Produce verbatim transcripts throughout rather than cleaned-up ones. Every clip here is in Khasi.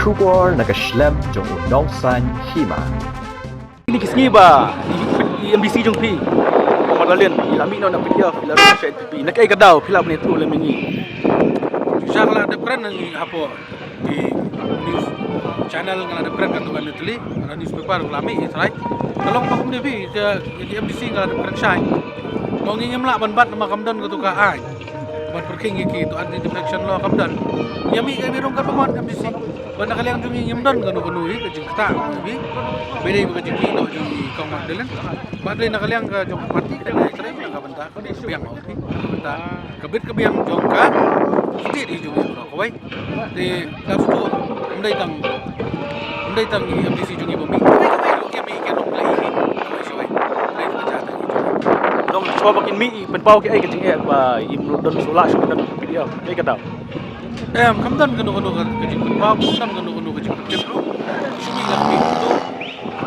Khubor na ka shlem jong u nongsan hima. Kine ki sngi ba i, i M D C jong phi, Ong Madalin, i la mih noh na P D F, i la rung sha N P P. Na kaei ka daw phi la ban ïathuh lem ïa ngi? Shisha nga la dep kren ïa ngi hapoh ki news channel, nga la dep kren katto katne tylli, na newspaper la mih ïa trai. Ka long ba kumne phi, ka, ïa ki M D C nga la dep kren shai. Mo ngi ngim lah ban bat namar kam don kato ka aiñ ban pyrkhing ïa ki, to anti defection law kam don. Ïa mih ka mih rung ka pamon M D C. Bad na ka liang jong ngi ngim don kano kano hi ka jingktah ka bi. Ba dei ba ka jingkynnoh jong i Kong Mat Delen. Bad dei na ka liang ka jong ka party ka dei ka dei ka bynta ka dei ka biang ka bynta ka bit ka biang jong ka state hi jong ngi baroh kawei. Te da sdang ym dei tang ym dei tang i M D C jong ngi ba mih. Kawei kawei ruh ki mih ki rong lei hi. Kawei kawei. Ym dei tang ka jingeh. Long shuwa ba kin mih i pynpaw ki ei ka jingeh ba im don sula shuwa don P D F. Ei ka daw. Em, kam don kano kano ka, ka jingpynpaw, kam don kano kano ka jingpyntip ruh. Shu ngi la phi tu.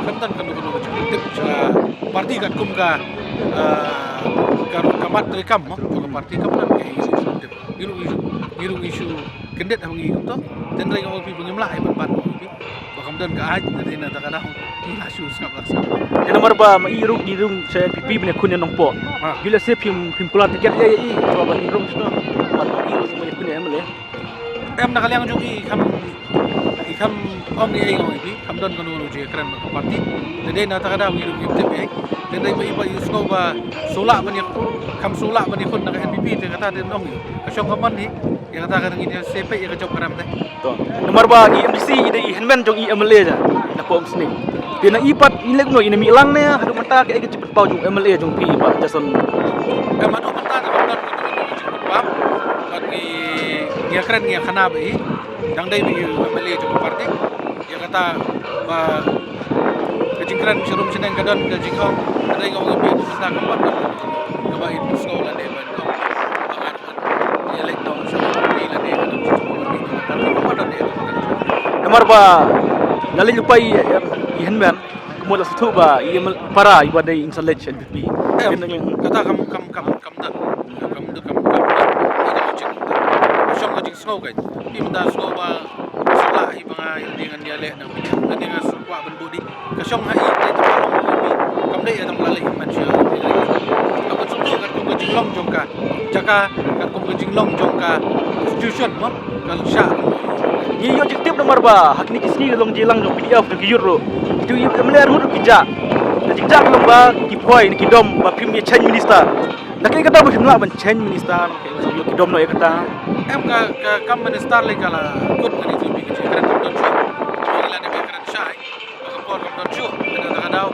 Kam don kano kano ka jingpyntip sha party katkum ka, eh, ka, ka mat treikam mo, ka party kam don ka jingpyntip. Ngi ruh ngi shu, ngi ruh ngi shu kyndit ha ngi kumto. Tynrai ka ong phi ba ngim lah ai ban ban ong phi. Ba kam don ka aiñ, na dei na ta ka daw. Ngi la shu sngap la sngap. Te namar ba ma i ruh ngi rung sha N P P bne khun ïa Nongpoh. Ha. Ïa lehse phim, phim kular tiket ïa, ïa i, ba, ba ngi rung sha. Namar ba i ruh ngi ma ïa khun ïa M L A. Em, na ka liang jong i kham, i kham ong i ei ong i phi, kham don kano kano jingkren bad ka party. Te dei na ta ka daw ngi ruh ngim tip ei. Te dei ba i ba i sngew ba shu lah ban ïa, kham shu lah ban ïakhun na ka N P P te kata te ong i. Ka shong ka mon hi, ïa kata ka ngi te se peit ïa ka jop ka ram te. To. Namar ba ngi M D C i dei i hynmen jong i M L A ja. Na Pop Sning. Te na i pat i leh kumno i na mih lang ne haduh mynta kaei ka jingpynpaw jong M L A jong phi Bah Jason. Em, haduh mynta te kam don kano kano ka jingpynpaw. Bad ngi, ngi ïakren ngi ïakhana bad i. Dang dei ba i M L A jong ka party. Ïa kata ba ka jingkren sharum shaneng ka don ka jingong. Ka dei ka ong i phi haduh mynta kam pat don kaba i sngew lane ban ong. Namar ba la leit lypa i, i hynmen, kumno la sngewthuh ba i para i ba dei in sa leit sha N P P. Em, kata kam, kam, kam, kam don. Kam don, kam, kam don. Ka shong ka jingsngew ka. Phi mynta sngew ba sngewlah hi ba nga ïa dei ngan ïaleh nang. Nga dei ngan sngewkwah ban bud i. Ka shong ha i, dei tang ka long ha i, kam dei ïa tang la leh i man sha i. Ka ban sngewthuh katkum ka jinglong jong ka jaka, katkum ka jinglong jong ka institution mo, ka shah. Ngi ïoh jingtip namar ba ha kine ki sngi ka long jingïalang jong P D F jong ki youth ruh. Ki youth M L A ruh ki jah. Ka jingjah ka long ba ki poi ne ki dom ba phim ïa change minister. Na kaei kata ba phim lah ban change minister, na kaei ba ïoh ki dom noh ïa kata. Em, ka, ka kam minister lei ka la kut kane tu bi ka jingkren kam don shuh. Ki la ne ba kren shai. Ka por kam don shuh, ka dei na ka daw,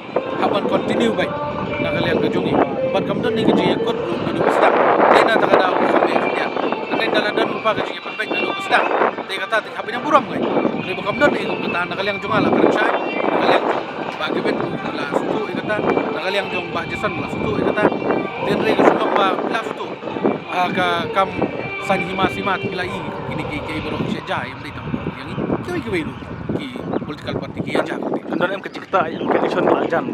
hap ban continue beit na ka liang ka jong i. Bad kam don ne ka jingïakut ruh ka dei ka sdang. Dei na ka daw ka kham beit kham ïa. Dei na la don pa ka jingïapynbeit na ka sdang. Dei kata te hap ban burom beit. Dei ba kam don ne ka kata na ka liang jong nga la kren shai. Na ka liang jong Bah Kevin la sngewthuh ïa kata. Na ka liang jong Bah Jason la sngewthuh ïa kata. Dei na ka sdang ba la sngewthuh. Ah, ka kam saiñ hima sima te phi la i kine ki, ki baroh ki sha jai ym dei tang ïa ngi. Kiwei kiwei ruh ki political party ki ïa jai. Kan don em ka jingktah ïa ka election ka la jan.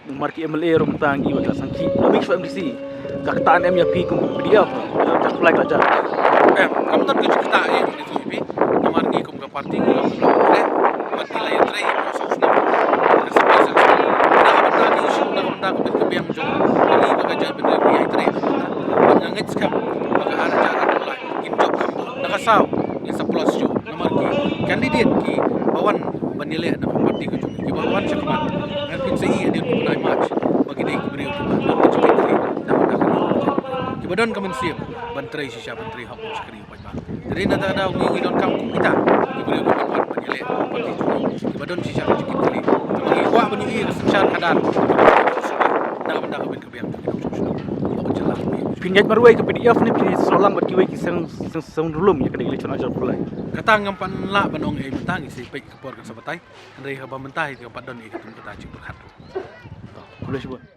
Namar ki M L A ruh mynta ngi wat la sangki. Ba mih shuwa M D C. Ka ktah em ïa phi kum P D F. Ka flag ka la jan. Em, kam don ka jingktah ïa ngi tu ïa phi. Namar ngi kum ka party ngi long la pynleh. Bad ngi la ïatrei ïa ka sosna. Ka sosna. Na ka bynta ki issue, na ka bynta ka bit ka biang jong ka ri bad ka jaitbynriew ngi ïatrei na ka bynta. Bad nga ngeit skhem ba ka ar hajar arphew lai kin jop kham bun. Na ka saw ngin sa plus shuh. Namar ki candidate kiba wan ban ïaleh na ka party ka jong ngi, kiba wan shakhmat. Ngan pynsih ïa ki, ki bnai March ba ki dei ki briew kiba don ka jingkitkhlieh na ka bynta ka ri. Kiba don ka mynsiem ban trei shisha, ban trei hok, ban shakri. Te dei na kata ka daw ngi, ngi donkam kum kita ki briew kiba wan ban ïaleh na ka party jong ngi, kiba don shisha ka jingkitkhlieh. Te ngi kwah ban ïohi ïa ka synshar khadar na ka bynta ka bit ka biang jong ngi. Phin ïaid marwei ka P D F ne phin ïaid snoh lang bad kiwei ki seng, seng, seng rulum ïa ka dei election hajar arphew lai? Kata ngam pat lah ban ong ei mynta, ngi sa peit ka por kan sa batai. Hynrei haba mynta hi ka pat don ei ka tum kata jingpyrkhat. Khublei shibun.